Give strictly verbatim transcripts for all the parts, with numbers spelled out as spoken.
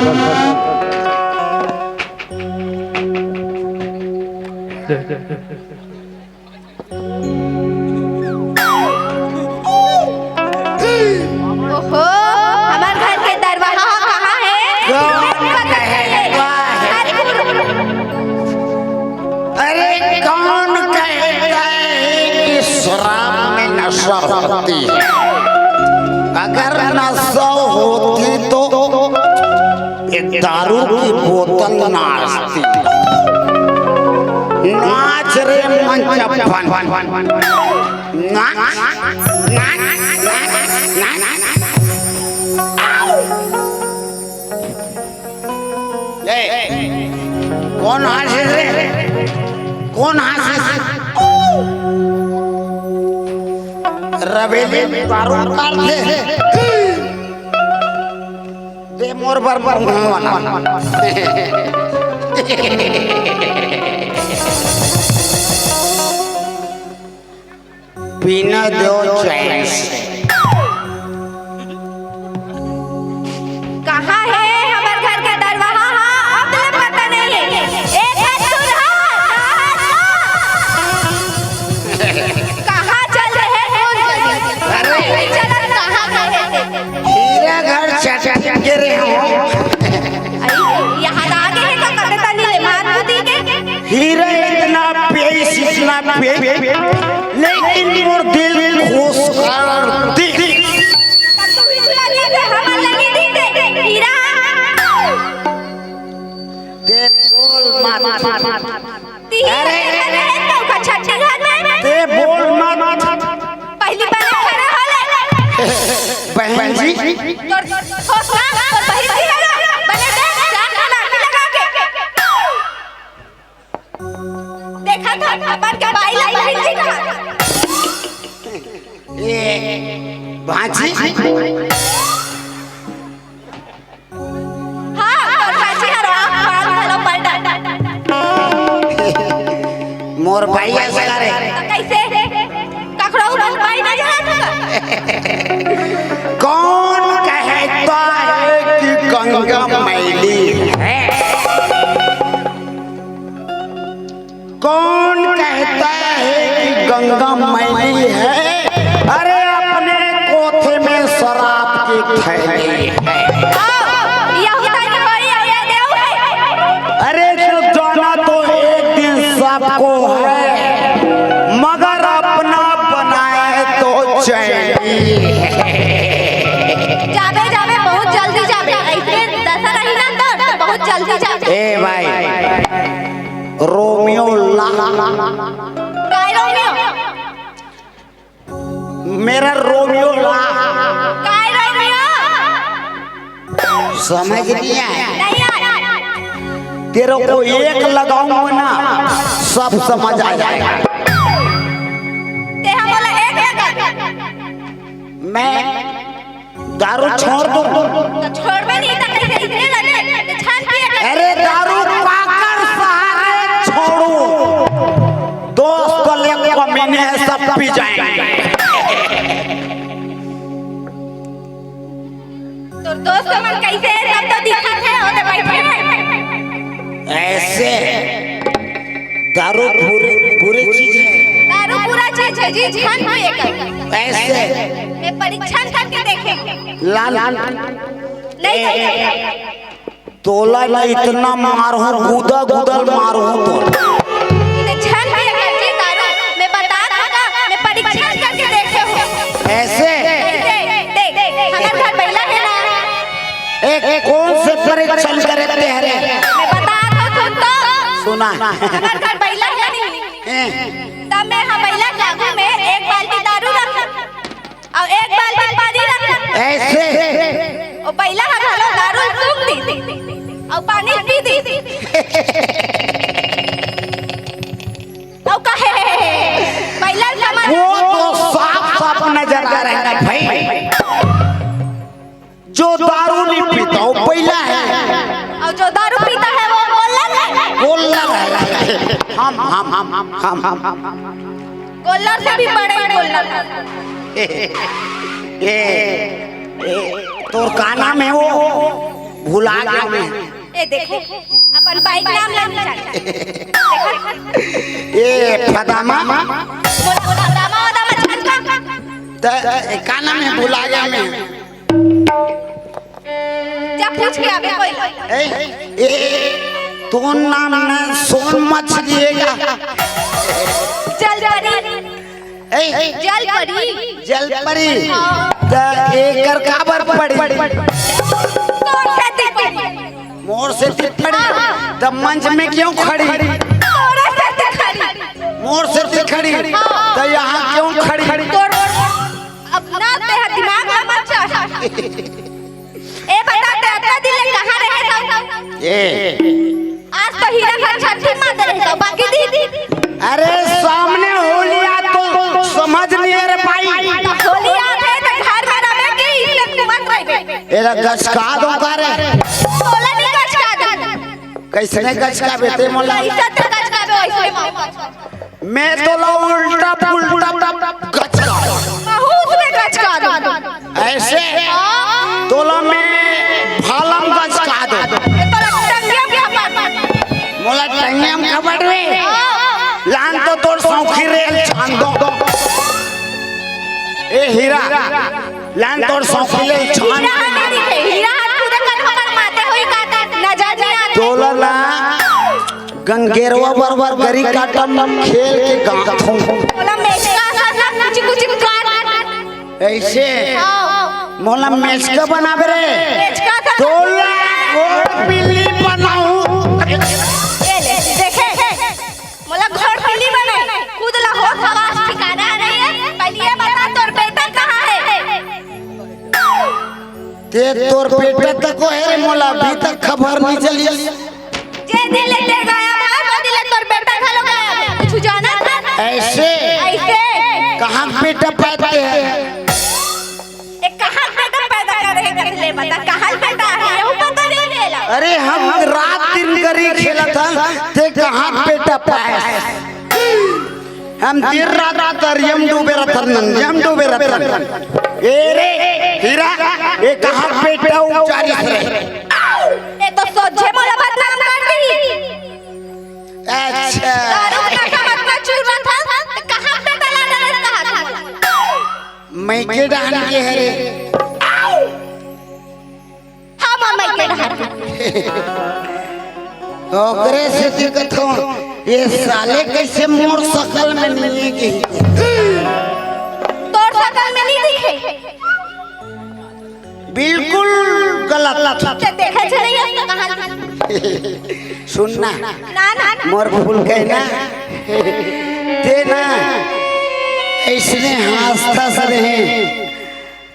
ओहो, हमर घर के दरवाहा ह कहाँ हे? कौन कहता है? अरे, कौन कहता है कि शराब में नशा होती है? अगर नशा होती तो ये दारू की बोतल नाचती। नाच रे मंचपन। ना, ना, ना। ए, कौन हंसे रे? कौन हंसे? रबेली में दारू उतार दे। दे मोर बर बर वाला। पीना दो चैन से। कहाँ हे हमर घर के दरवाहा? हाँ, अब ले पता नहीं हे। एक हाथ सुन, हाँ, हाँ, हाँ। कहाँ चल रहे हैं, कौन चल रहे हैं? अरे। चलत कहाँ गए हैं? हीरा घर चटक के रहे हो। अरे, यहाँ आ गए हैं तो कते तनी ले मार मुदी के। हीरा इतना पेश, इतना पेश, लेकिन मोर दिल खुश कर दी। तब तू बिचुला नहीं थे, हमर लगी दी थे, हीरा। ते बोल मत। ती अरे। अरे, तो का छट्टी घर में। ते बोल मत। पहली बार खड़े हो ले। बहन जी। तोर, तोर, तोर, तोर बहिन जी है ना? बने दे, जान का नाम लगा के। देखा था, अपन के बाई ला बहन जी कहा। ए, भांजी। हाँ, तोर भांजी हर आँख फाड़ घलो पलटा। मोर भाई ऐसा करे। तो कैसे? ककड़ो उड़ो भाई ना जला था। कौन कहता है कि गंगा मैली है? कौन कहता है कि गंगा मैली है? अरे, अपने कोठे में शराब की थैली है। हाँ, यहू थैली बड़ी है, ये देव है। अरे, जो जाना तो एक दिन सबको है, मगर अपना बनाए तो चैली है। जाबे, जाबे, बहुत जल्दी जाबे। ऐसे दशा रही ना तो, तो बहुत जल्दी जाबे। ए भाई, रोमियो ला। काय रोमियो? मेरा रोमियो ला। काय रोमियो? समझ नहीं आया। नहीं आया। तेरे को एक लगाऊंगा ना, सब समझ आ जाएगा। ते हम बोला एक लगा। मैं दारू छोड़ दूं। तो छोड़बे नहीं तो कैसे इतने लगे? तो छान पिए के। अरे दारू पाकर सहारे छोड़ू। दोस्त ले कमीने हैं, सब पी जाएंगे। तो दोस्त मन कैसे हैं? सब तो दिखत है, ओदे बैठे हैं। ऐसे दारू बुरी, बुरी चीज है। दारू बुरा चीज है जी, झन पिए कर। ऐसे। मैं परीक्षण करके देखे। लाल। नहीं, नहीं, नहीं। तोला ना इतना मारहूं, गुदा गुदल मारहूं तो। ते झन पिए कर जी दारू। मैं बता दूंगा, मैं परीक्षण करके देखे हूँ। ऐसे? ऐसे? देख, देख, हमारे घर बैला है ना। एक कौन से परीक्षण करे ते हरे? मैं बता दो, सुन तो। सुना। हमारे घर बैला है नहीं। हैं? तब मैं हाँ बैला के आगू में एक बाल्टी दारू रख, अउ एक बाल्टी पानी रख। ऐसे? ओ बैला ह घलो दारू सूंघ दी, अउ पानी पी दी। अउ कहे, बैला समझ वो तो साफ साफ नजर आ रहा है ना भाई। जो दारू नहीं पीता, वो बैला है। और जो दारू पीता है, वो गोल्लर है। गोल्लर है। हम, हम, हम, हम, हम, हम। गोल्लर से भी बड़े गोल्लर। ए, ए, ए, तोर का नाम है वो? भुला गया मैं। ए देखे, अपन बाई के नाम ला नहीं जानता। ए फदामा। मोला फदामा वदामा जानता। त का नाम है? भुला गया मैं। जा पूछ के आबे कोई। ए, ए, तोर नाम ना सोन मछली है का? जलपरी। ए, जलपरी। जलपरी। हाँ। त एकर काबर पड़ी? तोर सेती पड़ी। मोर सेती पड़ी? हाँ, हाँ। त मंच में क्यों खड़ी? तोरे सेती खड़ी। मोर सेती खड़ी? हाँ। त यहाँ क्यों खड़ी? तोर अपना ते दिमाग में मत चढ़। ए बता, ते अतना दिन ले कहाँ रहे हव? ए। आज तो हीरा घर छठी माँ दे रहे तो बाकी दी। अरे सामने होलिया तो समझ नहीं रे भाई। होलिया है तो घर में रहे के इससे घूमत रहे। एला गचका दो का रे। तोला नहीं गचका दे। कैसने गचका बेटे मोला? ऐसा तो गचका दो, ऐसे माँ। मैं तोला उल्टा पुल्टा गचका। महूस में गचका दो। ऐसे? हाँ। तोला मैं भालम गचका दो। तोला टंगिया में खपड़। मोला टंगिया में खपड़ रे। हाँ। लान तो तोर सौखी रेल छान दो। ए हीरा, लान तोर सौखी रेल छान। हीरा हाथ नहीं दिखे, हीरा हाथ पूरे कन होकर माते हुई काटे, नजर नहीं आते। तोला ना गंगेरवा बरबर गरी काटम खेल के गाँव। बोला मेचका सा ना कुछ कुछ काट। ऐसे? हाँ। मोला मेचका बनाबे रे। मेचका सा। तोला घोड़ बिल्ली बनाऊं। ये ले, देखे। मोला घोड़ बिल्ली बनाई। खुद ला होश हवास ठिकाना नहीं है। पहले ये बता तोर बेटा कहाँ है? ते तोर बेटा तक को है रे, मोला अभी तक खबर नहीं चली। जे दिन ले ते गायब है, वो दिन ले तोर बेटा घलो गायब है। कुछ जाना था? ऐसे? ऐसे। कहाँ बेटा पाते हैं? ए, कहाँ बेटा पैदा करे है, कथले बता, कहाँ बेटा है, यहू पता नहीं लेला। अरे हम रात दिन गरी खेलत हन, ते कहाँ बेटा पाए? हम दिन रात दरिया में डूबे रहतन, नदिया में डूबे रहतन। ए रे हीरा, ए कहाँ बेटा उचारिस रे? ए तो सोझे मोला बदनाम कर दी। अच्छा। दारू का समझ में चूर रहा था, तो कहाँ बेटा ला डाले कहा था? मइके डहन के हरे। हाँ, माँ, मइके डहन। ओकरे सेती कथों, ये साले कैसे मोर सकल में नहीं की? तोर सकल में नहीं दिखे। बिल्कुल गलत। ते देखे छे नहीं, अस तो कहाँ सुन ना, ना, ना। मोर फूल के ना, ते ना, ऐसने हँसता सा रहे,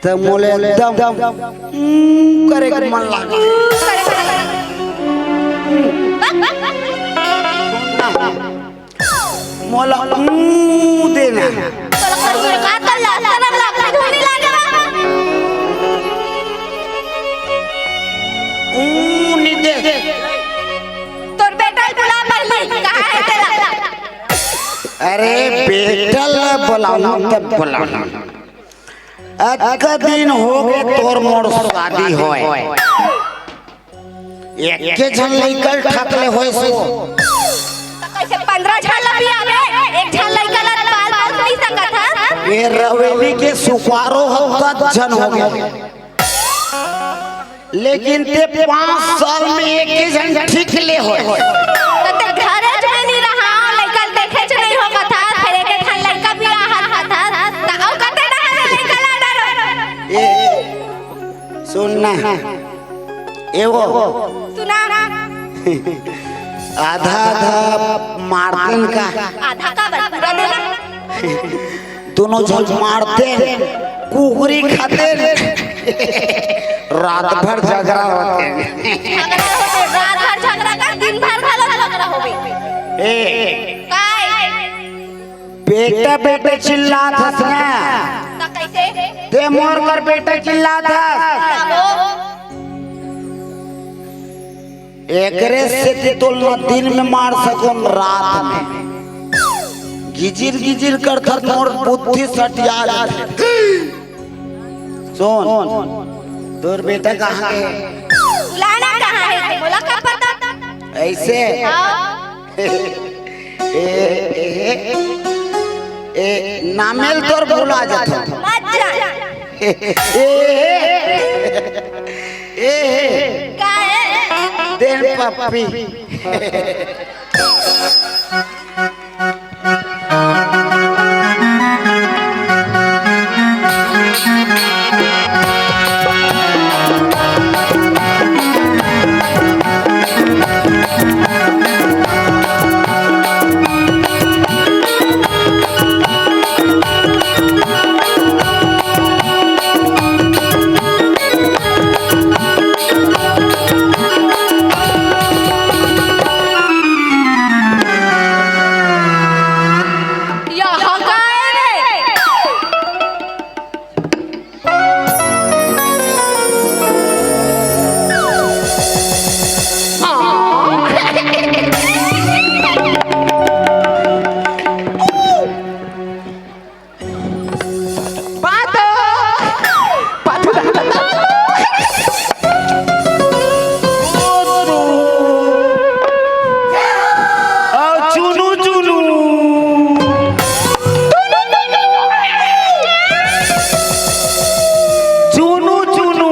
त मोले एकदम, हम्म, करे के मन लागे। मोला हम्म देना। तोला का कर ला, शरम ला, अपने धुन नहीं लागे बा। ऊ नहीं दे। तोर बेटा बुला पहले, कहाँ है तेरा? अरे बेटा ला बुलाऊं तब बुलाऊं। अतका दिन हो गए तोर मोर शादी होए। एक के झन लइका ठकले होए सो। तो कैसे पंद्रह झन ला भी आवे, एक झन लइका ला पाल पोस नहीं सकत हस? ये रवेली के सुपारो हत्ता झन हो गए। लेकिन ते पाँच साल में एक ही झन ठीक ले हो। तो ते घरे में नहीं रहा, लइका देखे च नहीं हो कथा, फिर एक ठन लइका भी रहा था, तो औ कते रहा लइका ला डरो। ए, सुन ना, ए वो। सुना। आधा आधा मारतेन का। आधा का बस पूरा देना। दोनों झन मारते, कुकरी खाते, रात भर झगड़ा होते। झगड़ा होते, रात भर झगड़ा कर, दिन भर घलो झगड़ा होवे। ए, काय? बेटा, बेटा चिल्लात हस ना। त कैसे? ते मोर कर बेटा चिल्लात हस। बाबू। एकरे सेती तोला दिन में मार सकों, रात में गिजिर गिजिर करथस, मोर बुद्धि सटिया जाथे। सुन, तोर बेटा कहाँ गे? लाना कहाँ हे ते, मोला का पता? ऐसे? हाँ। ए, ए, ए, नामेल तोर भुला जात। मत जा। ए, ए, ए, ए, का हे? देन पप्पी। पातो। पातो। चुनू चुनू। चुनू चुनू।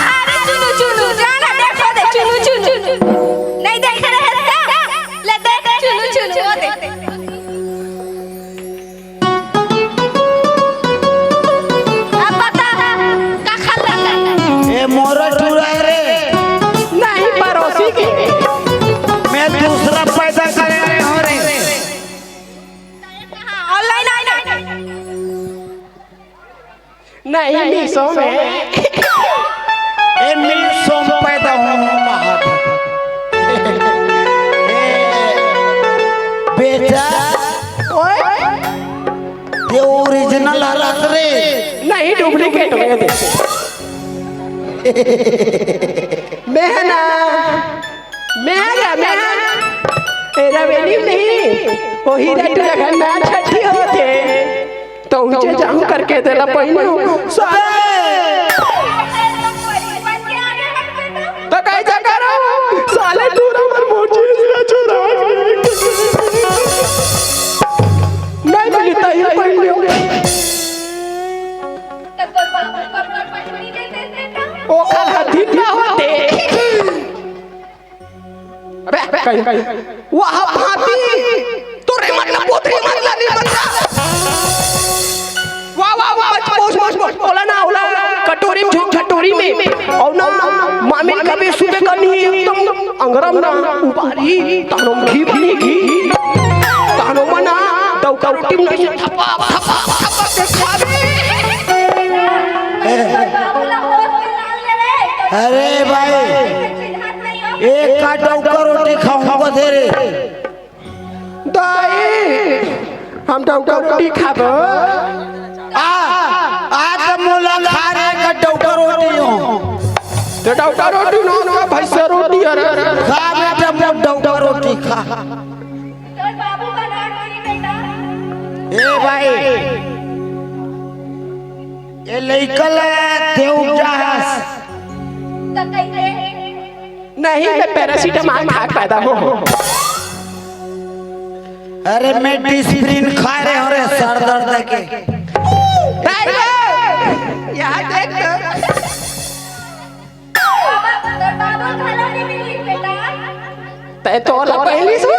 अरे चुनू चुनू, जाना देखो दे, चुनू चुनू। नहीं देख रहे हैं क्या? ले देख, चुनू चुनू, वो देख। अब बता, का खा लेता है? ए मोरा टूरा है रे। नहीं, पड़ोसी के। मैं दूसरा पैदा करे रहे हो रे। हाँ, online, online। नहीं, मीशो में। ए, मीशो में पैदा हूँ, महादेव। ए, बेटा। ओए। ये original हालत रे। नहीं, duplicate हो ये देख। मेहना। मेहना, मेहना। ए, रवेली नहीं। वही रे, तू लगन ना छठी होते। तो ऊंचे जाऊं करके तेला पहिनू। साले! तो कैसा करो? साले टूरा मन मोची से चुरा। नहीं मिलता ये पहिनू। ओ कल हथी ना होते। अबे, कहीं, कहीं। वाह, भाभी, तोरे मतलब पोतरी मतलब नहीं मतलब। वाह, वाह, वाह, मौज, मौज, मौज। ओला ना, ओला, कटोरी में, झोंक कटोरी में। और ना, मामी कभी सुबह का नहीं, एकदम अंगरम ना, उबारी, तानो घी बनी घी। तानो मना, डौका रोटी में नहीं, थपा, थपा, थपा के खावे। अरे भाई, एक का डौका रोटी खाऊंगा तेरे। दाई, हम डौका रोटी खाबो। आ, आ त मोला खा रे का डौका रोटी हो। ते डौका रोटी ना, ना, भैंसा रोटी हरे। खा बेटा, मोर डौका रोटी खा। ए भाई, ए लइका ला देव जाहस। नहीं, मैं पैरासिटामोल खा के पैदा हो। अरे, मैं डिस्प्रिन खा रहे हो रे, सर दर्द के। नहीं, यहाँ देख तो। तै तो ला पहली सो।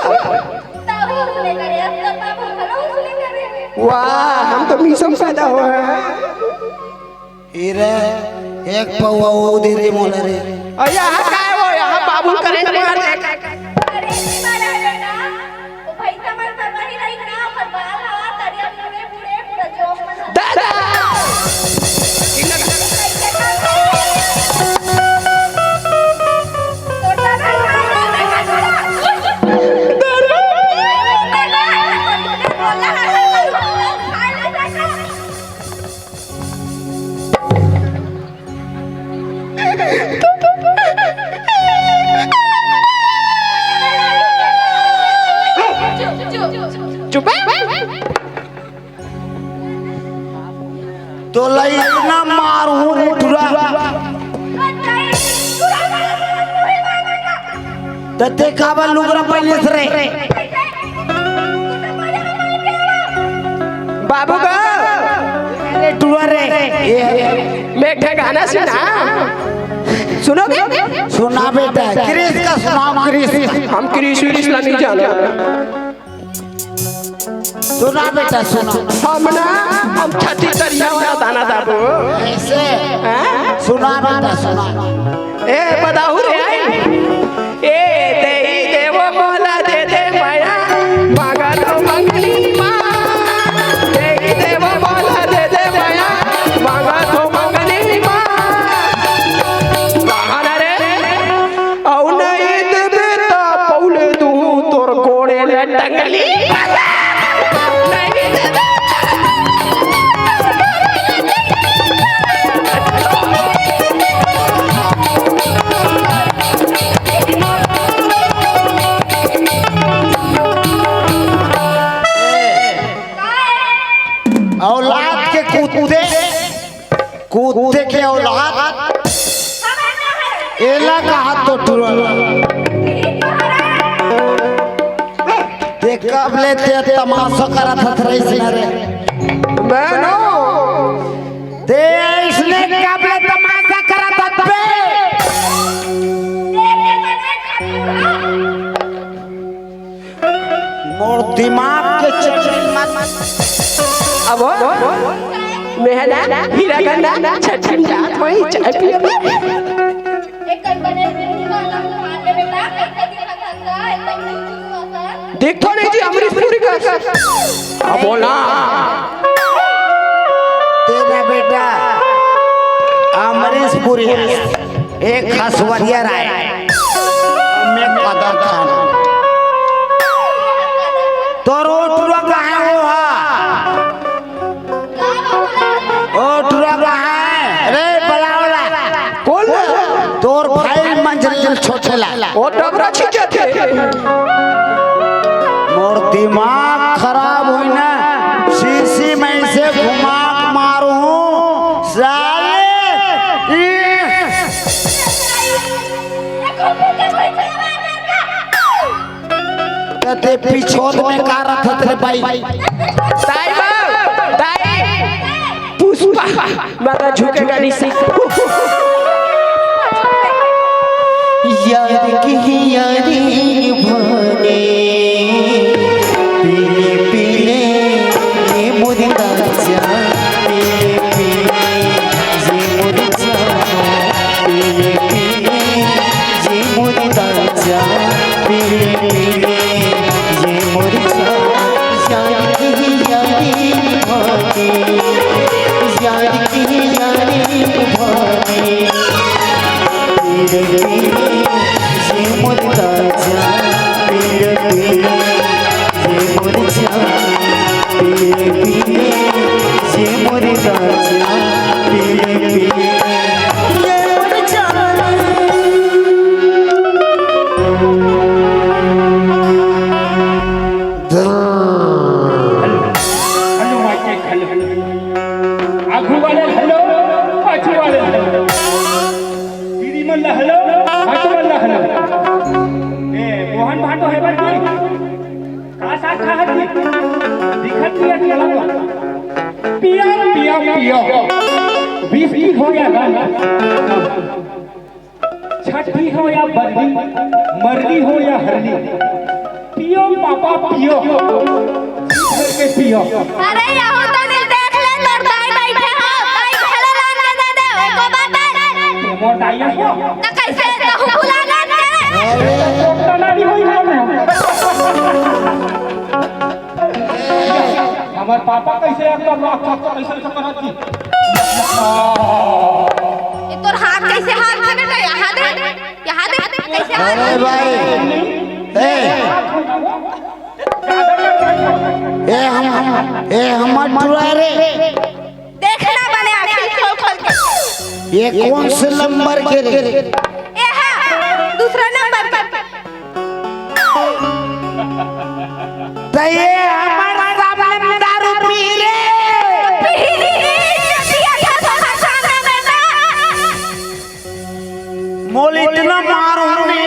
वाह, हम तो मीशो में पैदा हुआ है। हीरे, एक पौवा वो दे रे मोला रे। अरे यहाँ का है वो? यहाँ बाबू करंट मार दे। अरे, इसी बार है बेटा। वो भैंसा मर पर वही रही ना, पर बाल हवा, तरिया बूढ़े, बूढ़े, पूरा जोक में था। दादा! चुप है। तो लई त ते काबर लुगरा पहिनिस रे? बाबू गा। अरे टुरा रे। ये मैं एक ठे गाना सुना। सुनोगे? सुना बेटा, क्रिस का सुनाओ, क्रिस। हम क्रिस विरिस ला नहीं जाना। सुना बेटा, सुना। हम ना, हम छत्तीसगढ़िया वाला दाना दाबो। ऐसे? हाँ? सुना बेटा, सुना। ए, बदाहू रे, आई। ए, देई देवो मोला दे दे मया, मांगा तो मंगनी माँ। देई देवो मोला दे दे मया, मांगा तो मंगनी माँ। कहाँ ना रे? अउ नहीं देबे त पौले दूहूं तोर गोड़े ले टंगली। नहीं देबे। औलाद के कुत्ते, कुत्ते के औलाद, एला कहा तो टुरा। ते कब ले ते तमाशा करत हस रहिस न रे? मैं नो। ते इसने कब ले तमाशा करत हस बे? मोर दिमाग के चक्कर मत। अब हो? मेहना, हीरा गंदा, छठी में जात होई, चाय पिए बर। देख तो नहीं जी, अमरीश पुरी का। अब बोला। तेरा बेटा अमरीश पुरी। एक हसवरिया राय, मैं कदर खान। तोर ओ टुरा कहाँ हे वो हा? ओ टुरा कहाँ हे? अरे बलावला। कौन? तोर भाई मंजरी छोटे ला। ओ डबरा छिंचथे। मोर दिमाग खराब होई ना, शीशी में से घुमा के मारूं साले। ई त ते पिछोत में का रखत रे बाई? दाई बा, दाई। पुष्पा, मगर झुकेगा नहीं से। यार की यारी भाने, पीले पीले ये मुर्गा जा, पीले पीले ये मुर्गा, पीले पीले ये मुर्गा जा, पीले पीले ये मुर्गा। यार की यारी भाने, यार की यारी भाने। पीले पीले ये मुर्गा जा, पीले पीले ये मुर्गा, पीले पीले ये मुर्गा जा, पीले पीले ये मुर्गा। Hello, hello, mike check, hello. आगू वाले हेलो, पाछू वाले हेलो। दीदी मन ला हेलो, भाटो मन ला हेलो। ए, मोहन भाटो हे बाकी? का साग खाहत हे? दिखत नहीं है, चला तो। पिया, पिया, पिया। विस्की हो गया ना? छठी हो या बरनी, मरनी हो या हरनी, पियो पापा पियो, जी भर के पियो। अरे यहू तो नहीं देख ले, तोर दाई बैठे हो, दाई घलो लान के दे दे, एको बात है। मोर दाई हो। त कैसे कहूँ भुला लान के? तो नानी होई ना मैं। हमर पापा कैसे एक बार माफ कर, कैसे तो करत जी। ये तोर हाथ कैसे हाथ है बेटा? यहाँ दे, यहाँ दे, कैसे हाथ अरे है? भाई, ए, ए हम, हम, ए हमर टुरा रे। देखना बने आँखी खोल खोल के। ये कौन से नंबर के रे? ये हाँ, दूसरा नंबर के। त ये हमर सामने में दारू पी रे। पी रे, पिया था तो हर सामने में ना। मोल इतना मार होने।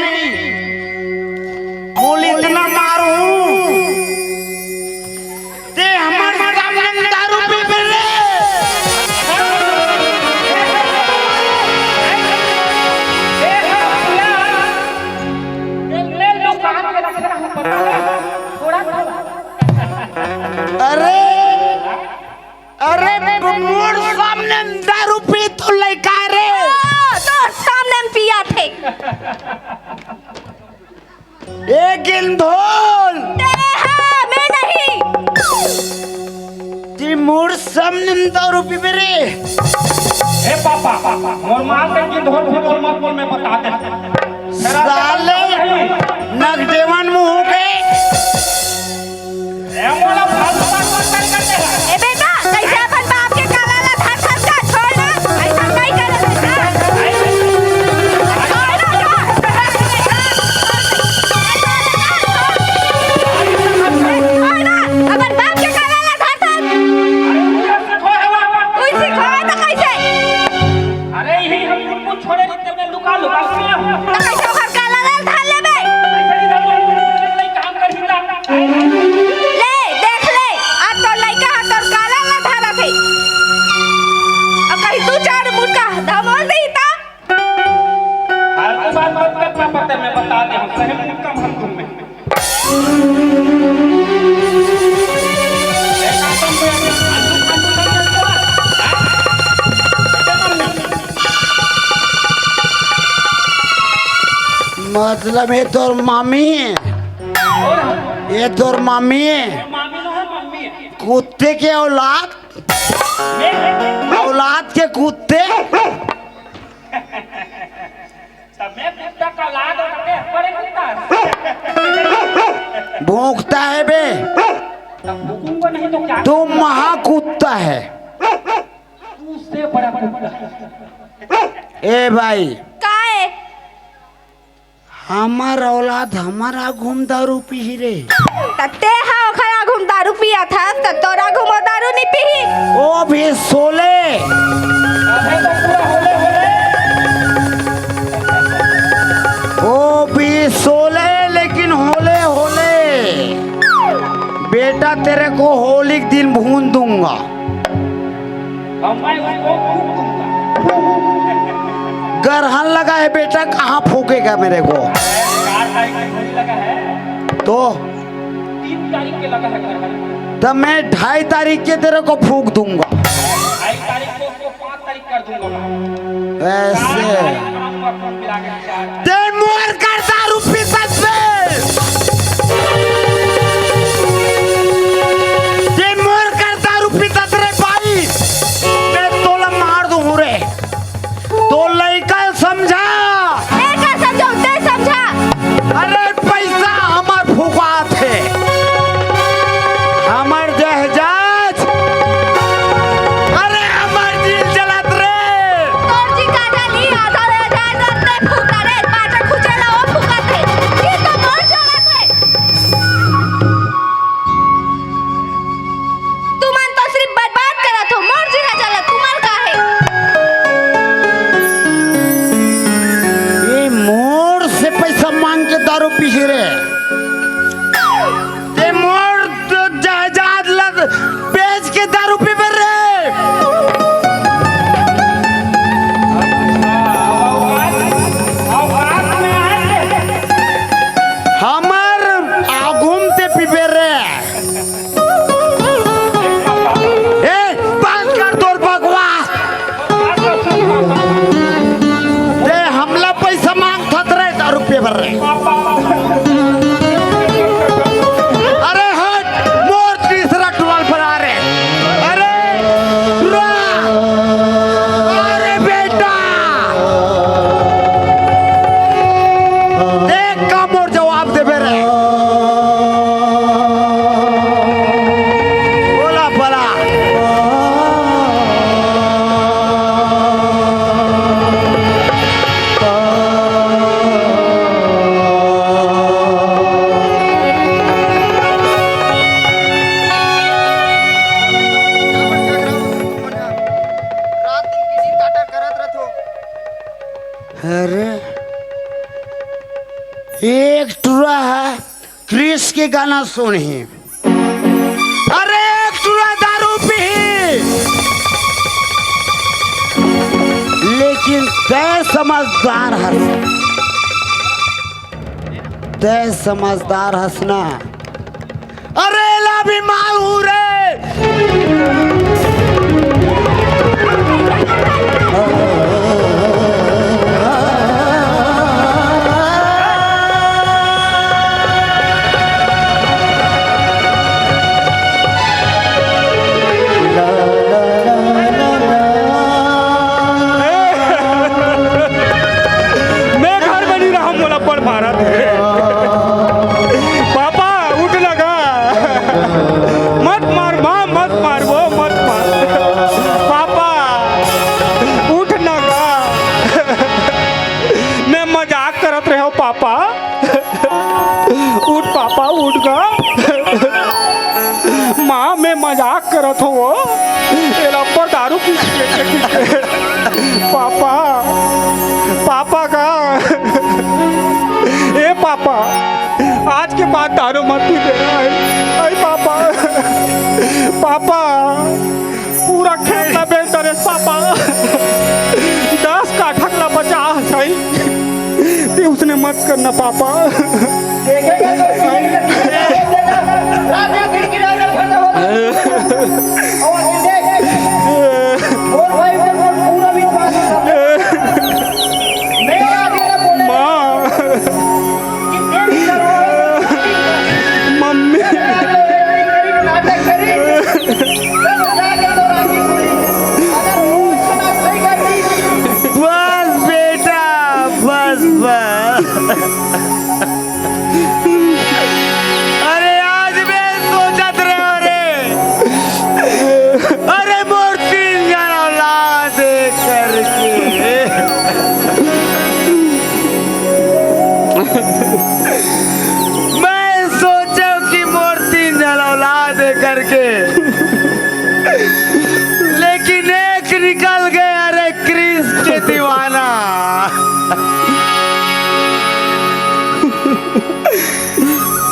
गेंद ढोल। ए, हाँ, मैं नहीं। ती मोर सामने दारू पीबे रे। ए पापा, मोर माँ के गेंद ढोल भी बोल मत बोल, मैं बता दे। साले नगदेवन मुंह के। ए, मोला फालतू बात मत कर दे। ए बेटा, कैसे अपन बाप के काला ला धर धर का छोड़ ना, ऐसा नहीं करे बेटा। छोड़ ना, छोड़। छोड़ ना, अपन बाप के काला ला धर धर। तू ही सिखावे तो कैसे? अरे, यही हम कुछ छोड़े नहीं, तेरे लुका लुका सुना। तो कैसे ओकर काला लाल धार लेबे? ऐसे नहीं, नहीं काम कर सकता। ले, देख ले, आज तोर लइका ह तोर काला ला धारत हे। अब कहीं तू चार मुटका धमोल दे ता। फालतू बात मत कर, पापा, ते मैं बता दे, हम सही मुटका भर दूं मैं। मतलब ये तोर मामी है, ये तोर मामी है, कुत्ते के औलाद, औलाद के कुत्ते। तब मैं कुत्ता का लाद और के बड़े कुत्ता। भौंकता है बे। तब भूकूंगा नहीं तो क्या? तू महा कुत्ता है। तू उससे बड़ा कुत्ता। ए भाई। काय? हमार औलाद हमार आगू म दारू पीही रे। त ते हा ओखर आगू म दारू पिया था, त तोर आगू म दारू नहीं पीही। ओ भी सोले। अबे तो पूरा होले होले। ओ भी सोले, लेकिन होले होले। बेटा, तेरे को होली के दिन भून दूंगा। और मैं उसको फूंक दूंगा। गरहन लगा है बेटा, कहाँ फूकेगा मेरे को? चार तारीख की होली लगा है। तो? तीन तारीख के लगा है गरहन। तब मैं ढाई तारीख के तेरे को फूंक दूंगा। ढाई तारीख को उसको पाँच तारीख कर दूंगा मैं। ऐसे। चार तारीख को मैं आपको मिला के चार तारीख। ते मोर कर दारू पीतस बे। ते मोर कर दारू पीतस रे भाई। मैं तोला मार दूं रे। तो लइका समझा। ए का समझाऊं, ते समझा। अरे पैसा हमर फुकात हे। हमर जहाज। अरे हमर दिल जलत रे। तोर जी का जानी, आधा ले जाए तो ते फूका रे, पाछे खुचे ला वो फूकत हे। ये तो मोर जलत हे। तुमन तो सिर्फ बर्बाद करत हो, मोर जी हा जलत, तुमन का हे? ये मोर से पैसा मांग के दारू पीही रे। ते मोर तो जायदाद ला बेच के दारू पीबे रे। हमर आगू म ते पीबे रे। ए, बंद कर तोर बकवास। ते हमला पैसा मांगथस रे, दारू पीए बर रे। अरे हट, मोर तीसरा टुरा ल बला रे। अरे, टुरा। अरे बेटा। देख का मोर जवाब देबे रे। बोला, बोला। रात दिन किसी काटर करत रथो। अरे, एक टुरा हे, क्रिश के गाना सुनही। अरे, एक टुरा दारू पीही। लेकिन तय समझदार हस, तय समझदार हस ना। अरे, एला भी मारू रे। पापा, उठ पापा, उठ गा। माँ, मैं मजाक करत हूँ वो। एला ऊपर दारू पी के, पी के। पापा, पापा का, ए पापा, आज के बाद दारू मत पी देना। आई, आई पापा, पापा। पूरा खेत ला बेच डरेस पापा। दस काठा ला बचा हस। ते उसने मत करना पापा। माँ। मम्मी। बस बेटा, बस, बस। अरे आज मैं सोचत रहे, अरे, अरे मोर तीन जन औलाद करके। मैं सोचो कि मोर तीन जन औलाद करके, लेकिन एक निकल गए, अरे कृष्ण के दीवाना।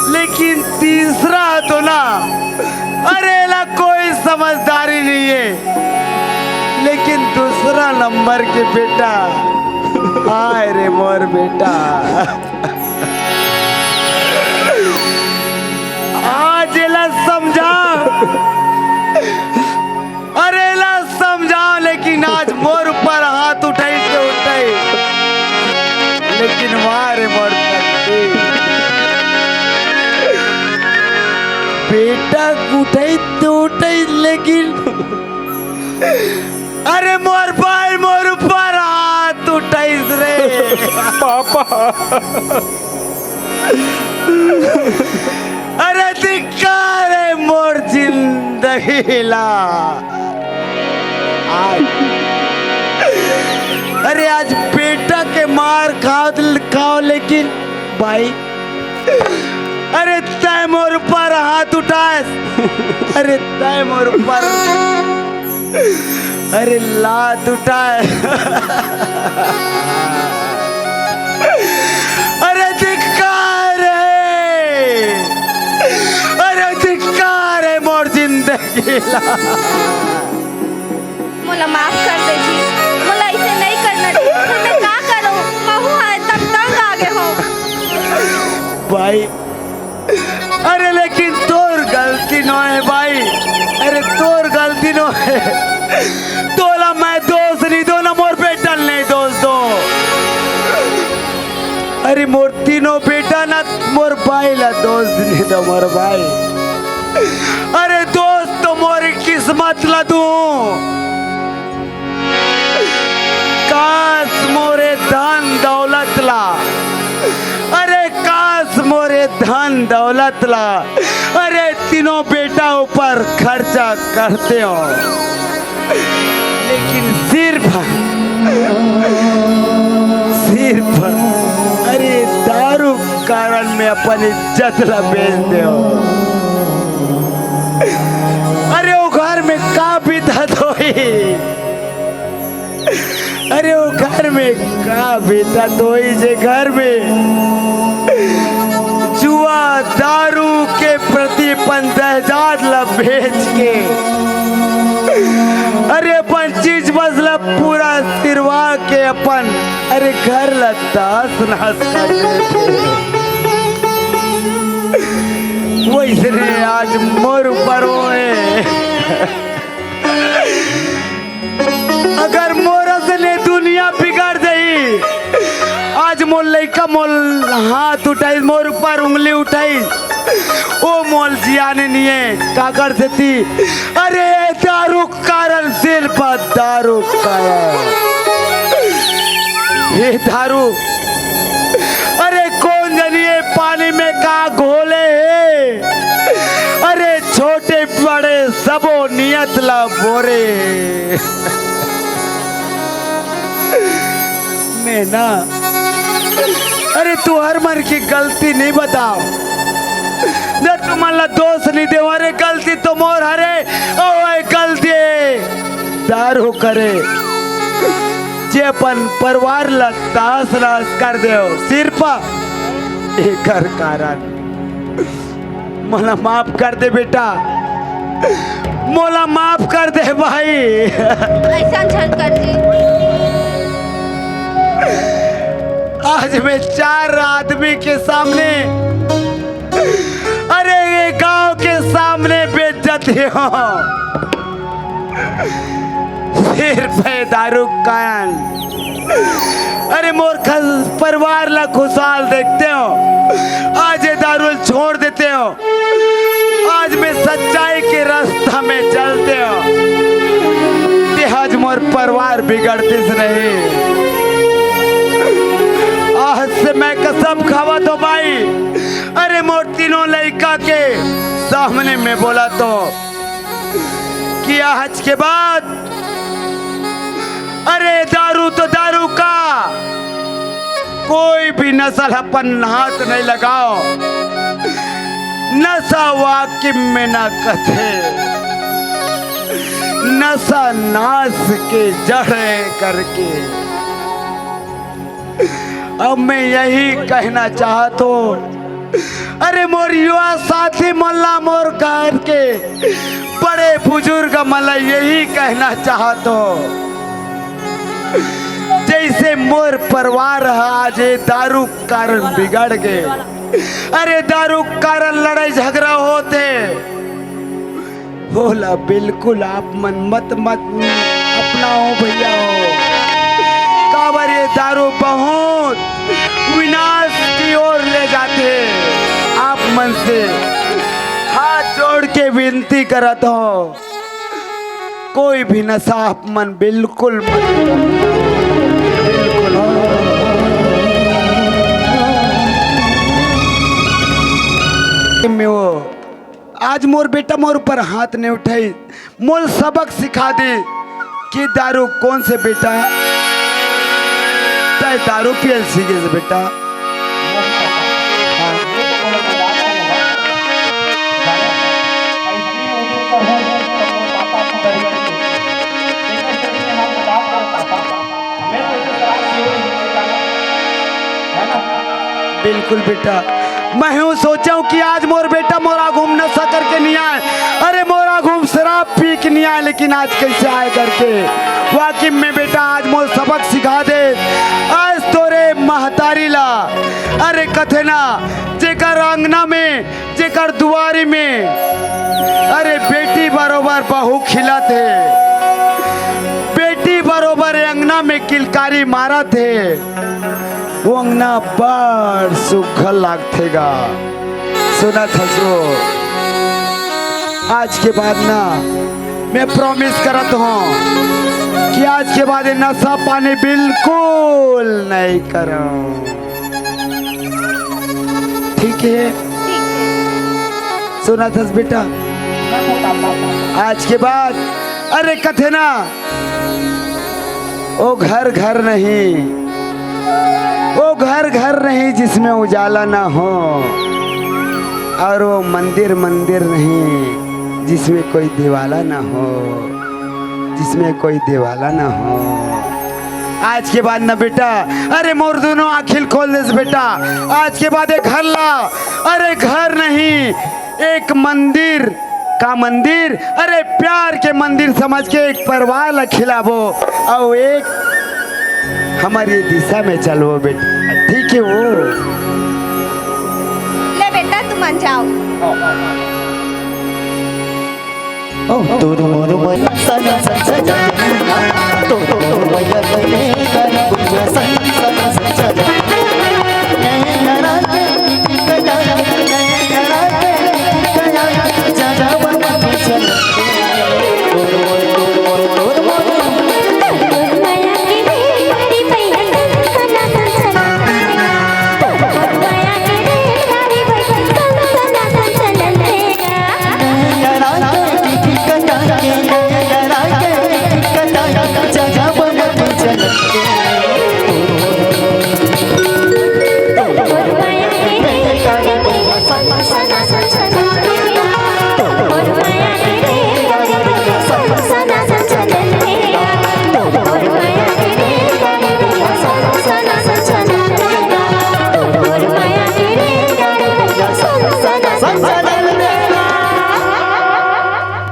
लेकिन तीसरा तो ना, अरे एला कोई समझदारी नहीं है, लेकिन दूसरा नंबर के बेटा, हाय रे मोर बेटा। आज एला समझा, अरे एला समझा, लेकिन आज मोर ऊपर हाथ उठाई से उठाई, लेकिन मारे मोर तकदीर। बेटा उठाई तो उठाई, लेकिन अरे मोर भाई मोर ऊपर हाथ उठाइस रे। पापा। अरे धिक्कार है मोर जिंदगी ला। आज, अरे आज बेटा के मार खाओ, खाओ, लेकिन भाई, अरे तय मोर ऊपर हाथ उठाए, अरे तय मोर ऊपर, अरे लात उठाए। अरे धिक्कार है, अरे धिक्कार है मोर जिंदगी ला। मोला माफ कर दे जी, मोला ऐसे नहीं करना चाहिए। फिर मैं का करूं? महू हा एकदम तंग आ गए हो। भाई, अरे लेकिन तोर गलती नो है भाई, अरे तोर गलती नो है। तोला मैं दोष नहीं दो ना, मोर बेटा नहीं दोष दो। अरे मोर तीनों बेटा ना, मोर भाई ला दोष नहीं दो मोर भाई। अरे दोष तो मोर किस्मत ला दूं। काश मोरे धन दौलत ला, अरे काश मोरे धन दौलत ला, अरे तीनों बेटा ऊपर खर्चा करते हो, लेकिन सिर्फ, सिर्फ अरे दारू कारण में अपन इज्जत ला बेच दे हो। अरे वो घर में का बीतत होही? अरे वो घर में का बीतत होही जे घर में जुआ दारू के प्रति अपन जायदाद ला बेच के, अरे अपन चीज बस ला पूरा सिरवा के अपन, अरे घर ला तहस नहस कर देथे। वैसने आज मोर ऊपर होए। अगर मोर से ने दुनिया बिगड़ जाई, आज मोर लइका मोर हाथ उठाई, मोर ऊपर उंगली उठाई, ओ मोल जियाने निये काकर सेती। अरे दारू कारण सिर्फ दारू कारण। हे दारू, अरे कौन जनी ये पानी में का घोले हे? अरे छोटे बड़े सबो नियत ला बोरे। मैं ना अरे, तुहर मन के गलती नहीं बताओ, न तुमन ला दोष नहीं देवं। अरे, गलती तो मोर हरे, अउ ए गलती दारू करे, जे अपन परिवार ला तहस नहस कर देव, सिर्फ एकर कारण। मोला माफ कर दे बेटा, मोला माफ कर दे भाई। अइसन झन कर जी। आज मैं चार आदमी के सामने, अरे, ये गांव के सामने बेइज्जती हों, सिर्फ ए दारू के कारण। अरे, मोर खस-, परिवार ला खुशहाल देखते हों, आज ये दारू छोड़ देते हों, आज मैं सच्चाई के रास्ता में चलते हों, ते आज मोर परिवार बिगड़तिस नहीं। आज से मैं कसम खावत हों भाई, अरे, मोर तीनों लइका के सामने मैं बोलत हों कि आज के बाद, अरे, दारू तो दारू का, कोई भी नशा ल अपन हाथ नहीं लगाओ। नशा वाकिम में ना कथे, नशा नाश के जड़ हे करके। अब मैं यही कहना चाहत हों, अरे, मोर युवा साथी मन ला, मोर घर के बड़े बुजुर्ग मन ला यही कहना चाहत हों, जइसे मोर परिवार ह आज ये दारू के कारण बिगड़ गे, अरे, दारू के कारण लड़ाई झगड़ा होत हे, ओला बिल्कुल आप मन मत, मत अपनाओ भैया हो। काबर ये दारू बहुत विनाश की ओर ले जाथे। आप मन से हाथ जोड़ के विनती करत हों, कोई भी नशा आप मन बिल्कुल मत, बिल्कुल। में वो आज मोर बेटा मोर ऊपर हाथ नहीं उठाई, मोल सबक सिखा दे कि दारू कौन से बेटा, तय दारू पियल सीखे से बेटा। बिल्कुल बेटा, मैं हूँ सोचा हूँ कि आज मोर बेटा मोर आगू म नशा करके नहीं आए, अरे मोर आगू म शराब पी के नहीं आए, लेकिन आज कैसे आए करके। वाकई में बेटा आज मोर सबक सिखा दे। आज तोरे महतारी ला, अरे कथे ना, जेकर अंगना में, जेकर दुआरी में, अरे बेटी बरोबर बहू खिलत हे, बेटी बरोबर अंगना में किलकारी मारत हे, वो अंगना बड़ सुघर लागथे गा। सुनत हसो, आज के बाद ना मैं promise करत हों कि आज के बाद ये नशा पानी बिल्कुल नहीं करंव। ठीक है? सुनत हस बेटा, आज के बाद, अरे कथे ना, वो घर घर नहीं, वो घर घर नहीं जिसमें उजाला ना हो, और वो मंदिर मंदिर नहीं जिसमें कोई दिवाला ना हो, जिसमें कोई दिवाला ना हो। आज के बाद ना बेटा, अरे मोर दोनों आँखी ल खोल देस बेटा, आज के बाद एक घर ला, अरे घर नहीं, एक मंदिर का मंदिर, अरे प्यार के मंदिर समझ के एक परिवार ला खिलाबो, अउ एक हमर ये दिशा में चलबो बेटा, ठीक है वो? ले बेटा, तुमन जाओ। ओ, तोर मोर मैया सन सन सजा के नैना, तोर मोर मैया के नैना, बुझा सन सन सजा